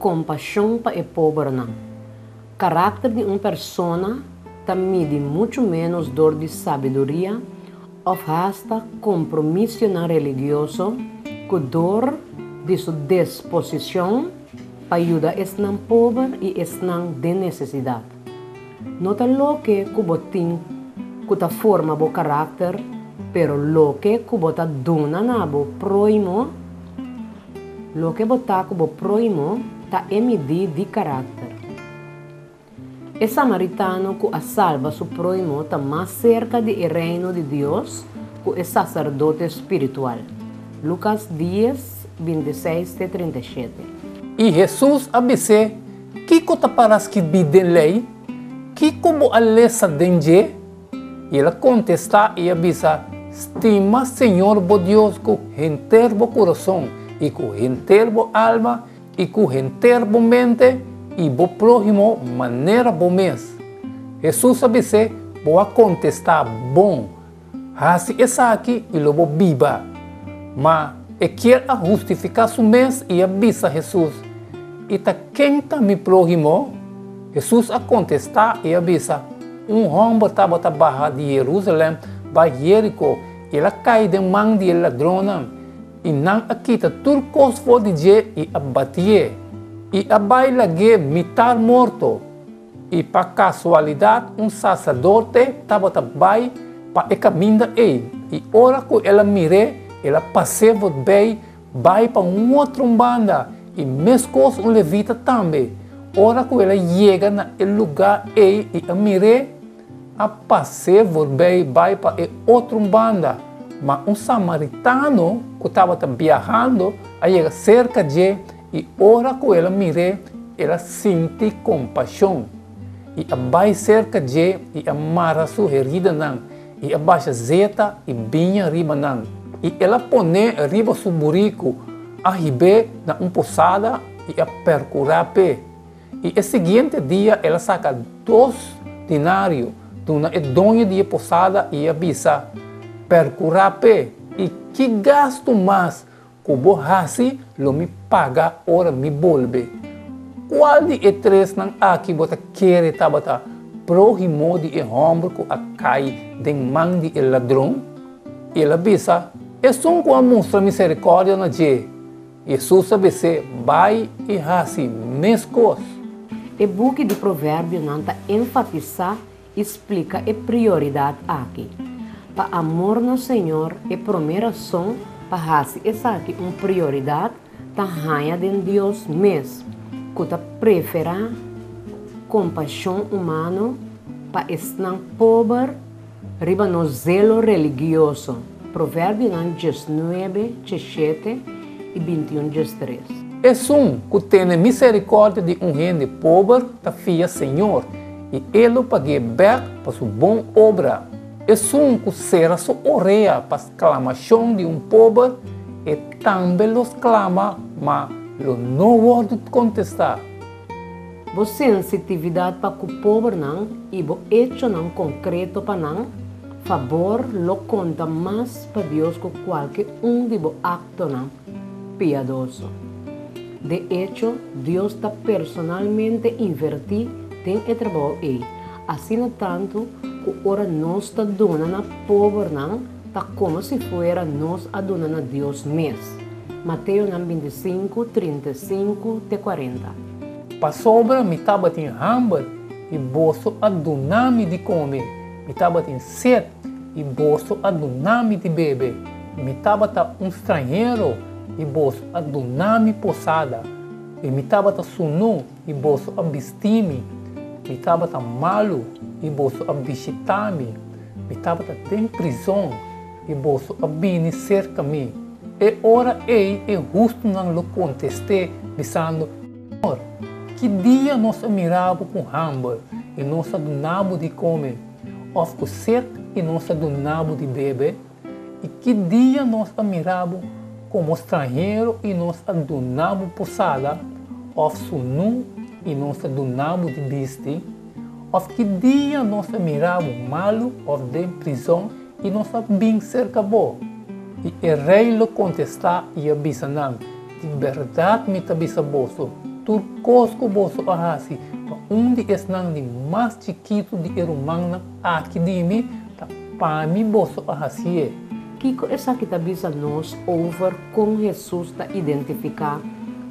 Kompashon pa e pobernan. Karakter di un persona ta midi muchu ménos dor di sabiduria òf hasta kompromisionan religioso ku dor di su desposishon pa yuda esnan pober i esnan den nesesidat. No ta loke ku bo tin ku ta forma bo karakter, pero loke ku bo ta duna na bo próhimo, loke bo ta ku bo próhimo ta e midí di karakter. E samaritano ku a salba su próhimo ta mas serka di e Reino di Dios ku e saserdote spiritual. Lukas dies, 26 te 37. I Hesus a bis'é, Kiko ta para skibí den Lei? Kiko bo a lesa den dje? I el a kontestá i a bisa, Stima Señor bo Dios ku henter bo kurason i ku henter bo alma i ku henter bo mente, i bo próhimo manera bo mes. Hesus a bis'é, Bo a kontestá bon. Hasi esaki i lo bo biba. Ma e kier a hustifiká su mes i a bisa Hesus, I ta ken ta mi próhimo? Hesus a kontestá i a bisa, Un hòmber tabata baha di Herúsalèm bai Jeriko, i el a kai den man di e ladronnan. I nan a kita tur kos for di dje i a batié, i a bai lag'é mitar morto. I pa kasualidat un saserdote tabata bai pa e kaminda ei, i ora ku el a mir'é, el a pas'é voorbij bai pa un otro banda, i meskos un levita tambe, ora ku el a yega na e lugá ei i a mir'é, a pas'é voorbij bai pa e otro banda. Ma un samaritano ku tabata biahando a yega serka dje, i ora ku el a mir'é, el a sinti kompashon, i a bai serka dje i a mara su heridanan, i a basha zeta i biña riba nan. I el a pon'é riba su buriku, a hib'é na un posada i a perkurá p'e. I e siguiente dia el a saka dos dinario, duna e doño di e posada i a bisa, Perkurá p'e, i ki gastu mas ku bo hasi lo mi paga ora mi bolbe. Kual di e tresnan aki bo ta kere tabata próhimo di e hòmber ku a kai den man di e ladron? El a bisa, Esun ku a mustra miserikòrdia na dje. Hesus a bis'é, Bai i hasi meskos. E buki di Proverbionan ta enfatisá i splika e prioridat aki. Pa amor na Señor, e promé rason pa hasi esaki un prioridat ta haña den Dios mes, ku ta preferá kompashon humano pa esnan pober riba nos zelo religioso, Proverbionan 19, 17 i 21, 13. Esun ku tene miserikòrdia di un hende pober ta fia Señor, i E lo pag'é bèk pa su bon obra. Esun ku sera su orea pa sklamashon di un pober, e tambe lo sklama, ma lo no wòrdu kontestá. Bo sensitividat pa ku pobernan i bo echonan konkreto pa nan fabor lo konta mas pa Dios ku kualke un di bo aktonan piadoso. De echo, Dios ta personalmente invertí den e trabou ei, asina tantu ku ora nos ta duna na pobernan ta komo si fuera nos a duna na Dios mes. Mateonan 25, 35 te 40. Pasobra mi tabatin hamber i boso a duna mi di kome, mi tabatin set i boso a duna mi di bebe, mi tabata un stranhero i boso a duna mi posada, i mi tabata sunú i boso a bisti mi, mi tabata malu i boso a bishitá mi, mi tabata den prizon i boso a bini serka mi. E ora ei e hustunan lo kontest'é, bisando, Señor, ki dia nos a mira bo ku hamber i nos a duna bo di kome, òf ku set i nos a duna bo di bebe? I ki dia nos a mira bo komo stranhero i nos a duna bo posada, òf sunú i nos a duna bo di bisti? Òf ki dia nos a mira bo malu òf den prizon i nos a bin serka bo? I e rei lo kontestá i a bisa nan, Di bèrdat mi ta bisa boso, Tur kos ku boso a hasi pa un di esnan di mas chikitu di e rumannan aki di mi, ta pa mi boso a hasié. Kiko esaki ta bisa nos over kon Hesus ta identifiká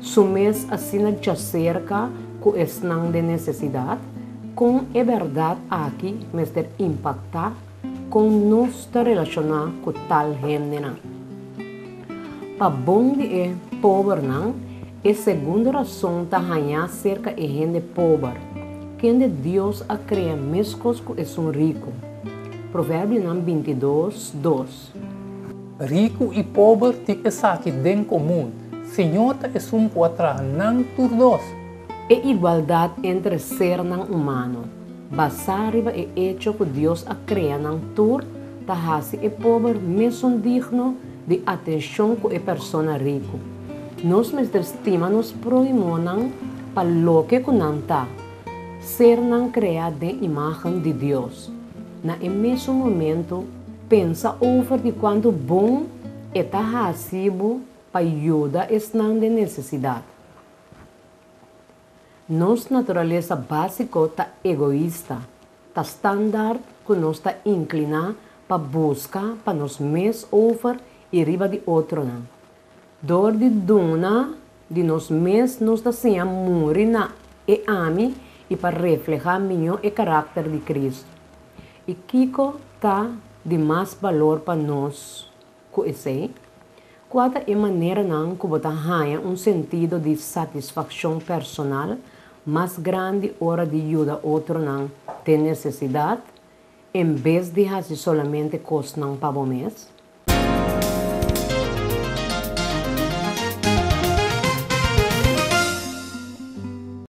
su mes asina djaserka ku esnan den nesesidat? Kon e bèrdat aki mester impaktá kon nos ta relashoná ku tal hendenan? Pa bon di e pobernan, e segundo rason ta hañá serka e hende pober, kende Dios a krea meskos ku esun riku. Proverbionan 22, 2. Riku i pober tin esaki den komun, Señor ta esun ku a traha nan tur dos. E igualdat entre sernan humano, basá riba e echo ku Dios a krea nan tur, ta hasi e pober mesun digno di atenshon ku e persona riku. Nos mester stima nos próhimonan pa loke ku nan ta, sernan kreá den imágen di Dios. Na e mesun momento, pensa over di kuantu bon e ta hasi bo pa yuda esnan den nesesidat. Nos naturalesa básiko ta egoista, ta standaard ku nos ta inkliná pa buska pa nos mes over i riba di otronan. Dor di duna di nos mes nos ta siña muri na e ami i pa reflehá mihó e karakter di Kristu. I kiko ta di mas balor pa nos ku esei? Kua ta e maneranan ku bo ta haña un sentido di satisfakshon personal mas grandi ora di yuda otronan den nesesidat, en bes di hasi solamente kosnan pa bo mes?